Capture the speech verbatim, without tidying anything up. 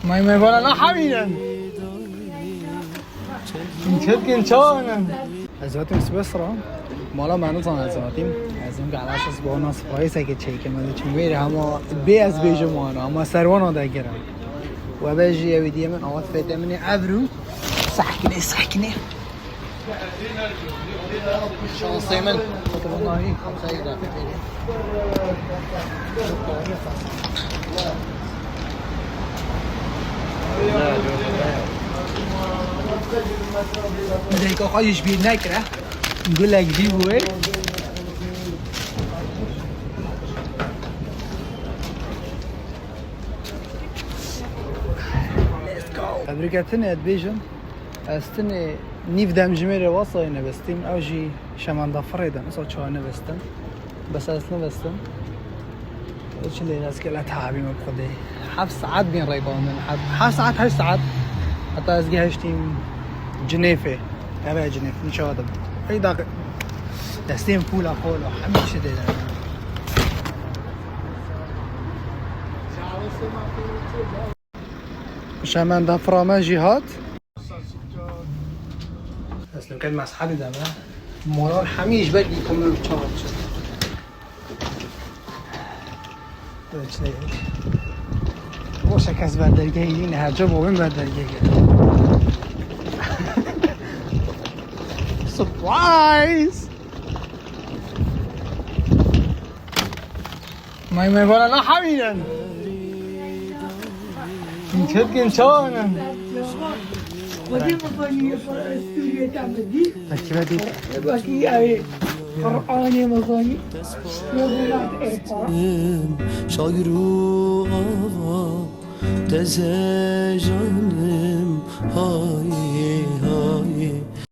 May may bana ne habiben? Çetkin çoğunun. Ez hatim Sibesra. Mala me nizan ez hatim. Ez him gel esas bona surprise ke çekim. Ez çim veri ama bê ez bêjim wana ama serwana da girim. Ve be jî ew diye min avat fete min evru. Sakine sakine. Şansê min. Dêka xwe ji bîr nekire. Gulek dî bû wê. Tebrîketinê dibêjim. Ez tinê nîv demjimêrê wasayê nivistîm, ew jî şemenda firê de, mesela çawa nivistin. Bes ez nivistim. Çi lê ez kele tabî me bi Xwedê. Heft saet bîn reyba min. Heft, heft saet, heşt saet. Heta ez gihiştîm Cinêfê. Eve Cinêf, niçawa dim. Ey da destên pûla xwe lo, hemî şi dê. Şemenda fira me jî hat. Ez li gel mezhebî de me. Moral hemî ji ber îkomê çawa çi. Boşa kes ber dergehê yî ne, her ca bobin ber dergehê. Surprise! May may bana ne habiben? Çetkin çoğunun. Xwedê mezanî Sûriyê te me dî. Wekî ew ê Qur'anê mezanî. Şagir û ava teze canim, hayê, hayê.